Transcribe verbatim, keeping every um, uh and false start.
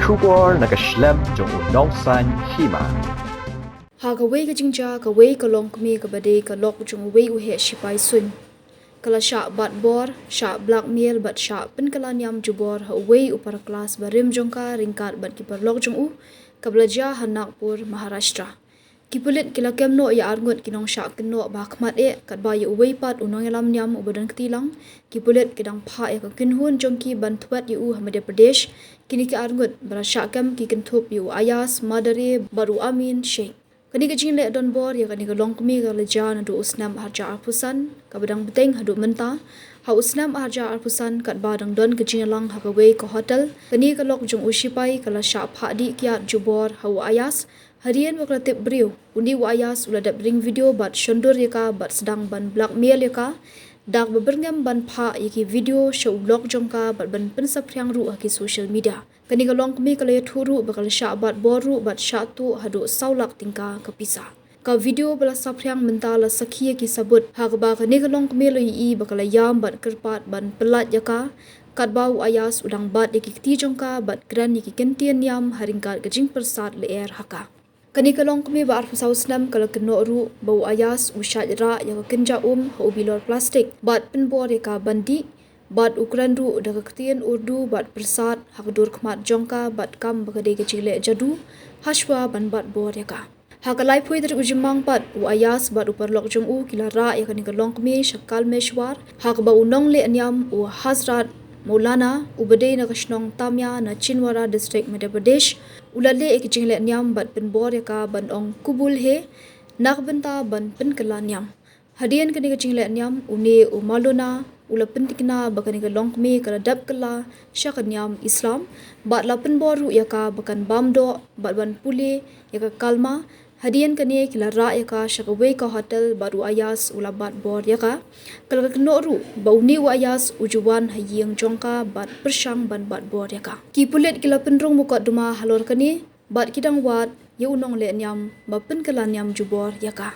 Khubor na ka shlem jong u nongsan hima. Ha kawei ka jingjia, kawei ka longkmie kaba dei ka lok jong uwei u heh shipai suiñ ka la shah bat bor, shah blackmail bad shah pynkylla niam jubor ha uwei u para klas barim jong ka ryngkat bad ki paralok jong u, kaba la jia ha Nagpur, Maharashtra. Ki pulit ki la kem noh ïa arngut ki nongshah kynnoh ba ha khmat eh, katba ïa uwei pat u nongïalam niam uba don kti lang, ki pulit ki dang phah ïa ka kynhun jong ki ban thwet ïa u ha Madhya Pradesh. Kine ki arngut ba la shah kem ki kynthup ïa u Ayaz Madare bad u Amin Sheikh. Kane ka jingleh donbor ïa kane ka longkmie ka la jia naduh u snem arhajar arphew san, kaba dang bteng haduh mynta. Ha u snem arhajar arphew san, katba dang don ka jingïalang ha kawei ka hotel, kane ka lok jong u shipai ka la shah phah dih kiad jubor ha u Ayaz. Hadien ba ka la tip briew, une u Ayaz u la dep ring video bad shondur ïa ka bad sdang ban blackmail ïa ka da kaba byrngem ban phah ïa ki video sha u lok jong ka bad ban pynsaphriang ruh ha ki social media. Kane ka longkmie ka la ïathuh ruh ba ka la shah bat bor ruh bad shah tuh haduh saw lak tyngka ka pisa. Ka video ba la saphriang mynta la sakhi ïa ki sabut, ha kaba kane ka longkmie la ïohi ba ka la ïam bad kyrpad ban pyllait ïa ka, katba u Ayaz u dang bat ïa ki kti jong ka bad kren ïa ki kyntien niam ha ryngkat ka jingpyrsad lyer ha ka. Kane ka longkmie ba arphew saw snem ka la kynnoh ruh ba u Ayaz u shait rah ïa ka kynja um ha u bilor plastik bad pynbor ïa ka ban dih, bad u kren ruh da ka ktien Urdu bad pyrsad ha ka dur khmat jong ka bad kam ba ka dei ka jingleh jadu, hashwa ban bat bor ïa ka. Ha ka laiphew tarik u Jymmang pat, u Ayaz bad u paralok jong u ki la rah ïa kane ka longkmie sha Kalmeshwar, ha kaba u nongleh niam u Hazrat Maulana, uba dei na ka shnong Tamia na Chindwara District, Madhya Pradesh, u la leh ïa ka jingleh niam bad pynbor ïa ka ban ong "Kabul hai", na ka bynta ban pynkylla niam. Hadien kane ka jingleh niam, une u Maulana u la pyntikna ba kane ka longkmie ka la dep kylla sha ka niam Islam bad la pynbor ruh ïa ka ba kan bam doh bad ban pule ïa ka kalma. Hadien kane ki la rah ïa ka sha kawei ka hotel bad u Ayaz u la bat bor ïa ka. Ka la kynnoh ruh ba une u Ayaz u ju wan ha ïing jong ka bad pyrshang ban bat bor ïa ka. Ki pulit ki la pynrung mukotduma halor kane bad ki dang wad ïa u nongleh niam ba pynkylla niam jubor ïa ka.